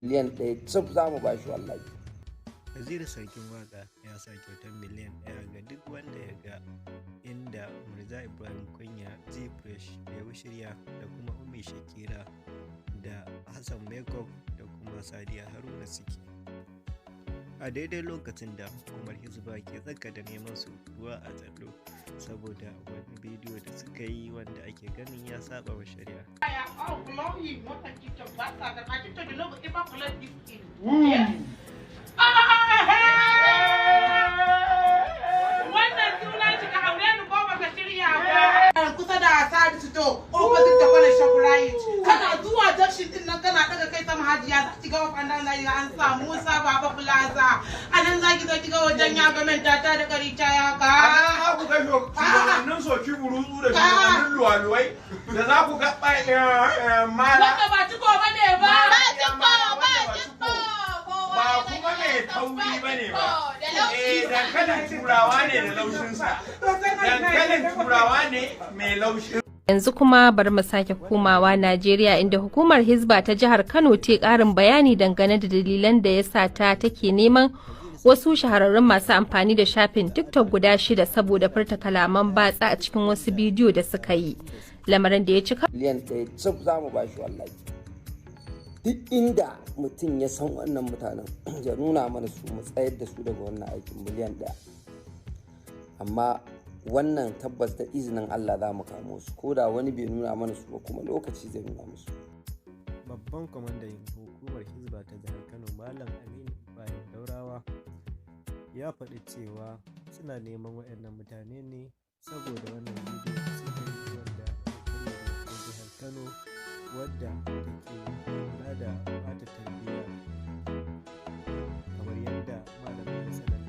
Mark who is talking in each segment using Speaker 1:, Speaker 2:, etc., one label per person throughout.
Speaker 1: 1 miliyan cif za mu bashi wallahi.
Speaker 2: Naziru Sarkin Waƙa ya sa kyautar miliyan 1 ga duk wanda ya ga inda Murja Ibrahim Kunya, Gfresh da Wushirya da kuma Ummi Shakira da Hassan Makeup da kuma Sadiya Haruna suke. A daidai lokacin da hukumar Hisba ke tsaka da neman su ruwa a jallo saboda wani bidiyo da suka yi wanda ake ganin ya saba wa shari'a.
Speaker 3: Oh, glory, what a TikTok bastard. I TikTok, you no go ever collect this thing. Yeah? Ah, hey! Wannan sunan shi ka aure ni ko baka shirya ba. Kusa da Sadi Sito, opposite da kwanan Shoprite. Kana zuwa junction din nan, kana daga kai sama, hajiya, za ki ga up and down, za ki ga an sa Musa Baba Plaza. A nan za ki zo ki ga wajen ya ga menta ta da kari ta ya ka.
Speaker 4: A nan za ku ga shugabannin soki burutsu da shugabannin luwaluwai da za ku ga mala.
Speaker 3: Wanda ba ciko ba ne ba.
Speaker 4: Ba ciko, ba ciko. Ba kuma mai tauri ba ne ba. Eh, dankalin Turawa ne da laushinsa. Dankalin Turawa ne mai laushin.
Speaker 5: Yanzu kuma bari mu sake komawa Najeriya, inda hukumar Hizba ta jihar Kano ta ƙarin bayani dangane da dalilan da ya sa ta take neman wasu shahararrun masu amfani da shafin TikTok guda shida saboda furta kalaman batsa a cikin wasu bidiyo da suka yi. Lamarin da ya ci
Speaker 1: 1 miliyan 1 cif za mu bashi wallahi. Duk inda mutum ya san wannan mutanen, ya nuna mana su, mu tsayar da su daga wannan aikin, miliyan 1. Amma wannan tabbas da izinin Allah za mu kamo su, ko da wani bai nuna mana su ba, kuma lokaci zai nuna musu.
Speaker 2: Babban kwamandan hukumar Hizba ta jihar Kano, Malam Aminu Ibrahim Daurawa, ya faɗi cewa suna neman waɗannan mutane ne saboda wannan bidiyo da suka yi wanda ya karya dokar jihar Kano wadda take kula da ɓata tarbiyya, kamar yadda malamin ya sanar.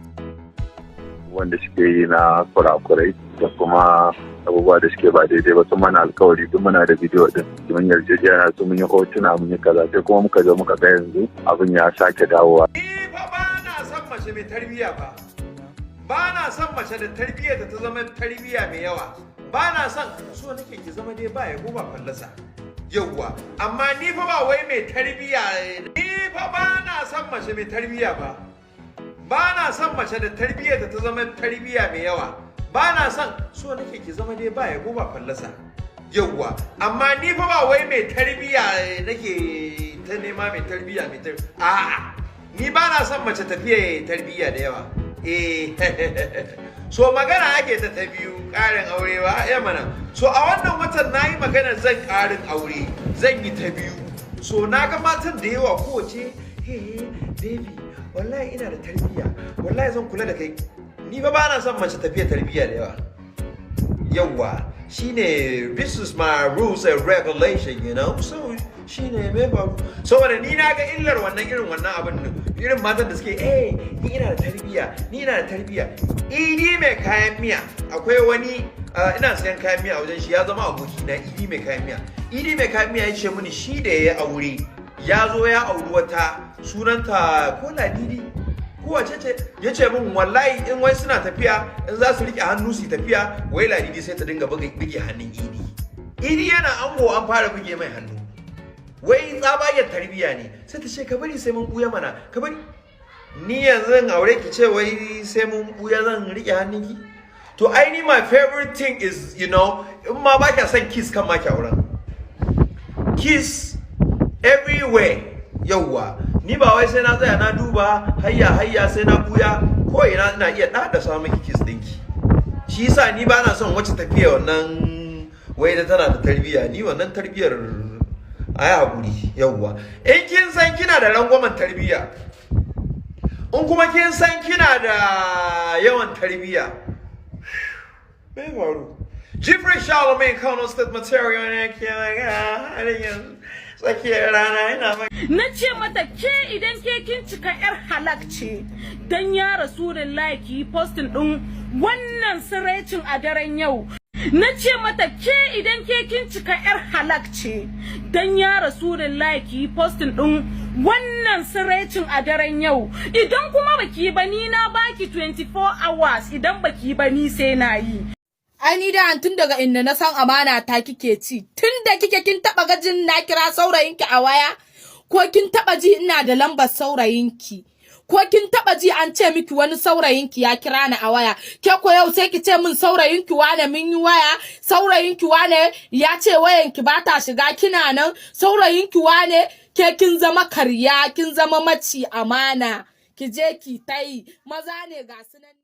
Speaker 6: Wanda suke yi na kurakurai da kuma abubuwa da suke ba daidai ba, sun mana alkawari, duk muna da bidiyo din, mun yarjejeniya su, mun yi hotuna, mun yi kaza, sai kuma muka zo muka ga yanzu abin ya sake dawowa.
Speaker 4: Ni fa ba na son mace mai tarbiyya ba. Ba na son mace da tarbiyyar ta zama tarbiyya mai yawa. Ba na son, so nake ki zama dai ba yabo ba fallasa. Yauwa, amma ni fa ba wai mai tarbiyya, ni fa ba na son mace mai tarbiyya ba. Ba na son mace da tarbiyyar ta zama tarbiyya mai yawa. Ba na son, so nake ki zama dai ba yabo ba fallasa. Yauwa, amma ni fa ba wai mai tarbiyya nake ta nema, mai tarbiyya, mai tarbiyya. A'a. Ni ba na son mace tafiya tarbiyya da yawa. Eh, so magana ake ta biyu, ƙarin aure ba ya mana. So a wannan watan na yi magana zan ƙarin aure, zan yi ta biyu. So na ga matan da yawa, kowace, "Hey baby, wallahi ina da tarbiyya, wallahi zan kula da kai." Ni ba ba na son mace tafiya tarbiyya da yawa. Yawa, shine, this is my rules and regulation. So shine me faru, saboda ni na ga illar wannan, irin wannan abin din, irin matan da suke, "Eh, ni ina da tarbiyya, ni ina da tarbiyya." Idi mai kayan miya, akwai wani ina sayan kayan miya a wajen shi, ya zama aboki na, Idi mai kayan miya. Idi mai kayan miya ya ce mini shi da ya aure, ya zo ya auri wata, sunanta ko Ladidi ko wace ce, ya ce min wallahi in wai suna tafiya, in za su rike hannu su yi tafiya, wai Ladidi sai ta dinga buge hannun Idi. Idi yana ango an fara buge mai hannu, wai tsabagen tarbiyya ne. Sai ta ce, "Ka bari sai mun buya mana, ka bari." Ni yanzu zan aure ki ce wai sai mun buya zan rike hannunki? To ai ni my favorite thing is, in ma ba kya son kiss, kan ma ki auren. Kiss everywhere. Yauwa, ni ba wai sai na tsaya na duba hayya hayya, sai na buya ko ina, ina iya ɗaɗa miki kiss ɗinki. Shi yasa ni ba na son wacce tafiya wannan wai da tana da tarbiyya. Ni wannan tarbiyyar a yi haƙuri. Yauwa, in kin san kina da rangwamen tarbiyya, in kuma kin san kina da yawan tarbiyya, me faru? Jeffrey Charlemagne, Kano State material ne ke magana tsakiyar rana ina.
Speaker 3: Na ce mata, ke idan ke kin cika yar halak ce, dan ya Rasulullahi ki yi posting din wannan siraicin a daren yau. Na ce mata, ke idan ke kin cika yar halak ce, dan ya Rasulullahi ki yi posting din wannan siraicin a daren yau. Idan kuma baki yi ba, ni na baki 24 hours, idan baki yi ba, ni sai na yi.
Speaker 7: Ai ni da tun daga inda na san amana ta kike ci, tun da kike kin taba gajin na kira saurayinki a waya ko Ko kin taba ji ina da lambar saurayinki? Ko kin taba ji an ce miki wani saurayinki ya kira ni a waya? Ke ko yau sai ki ce min saurayinki wane mun yi waya, saurayinki wane ya ce wayanki ba ta shiga kina nan, saurayinki wane. Ke kin zama karya, kin zama maci amana. Ki je ki tai maza ne ga su nan.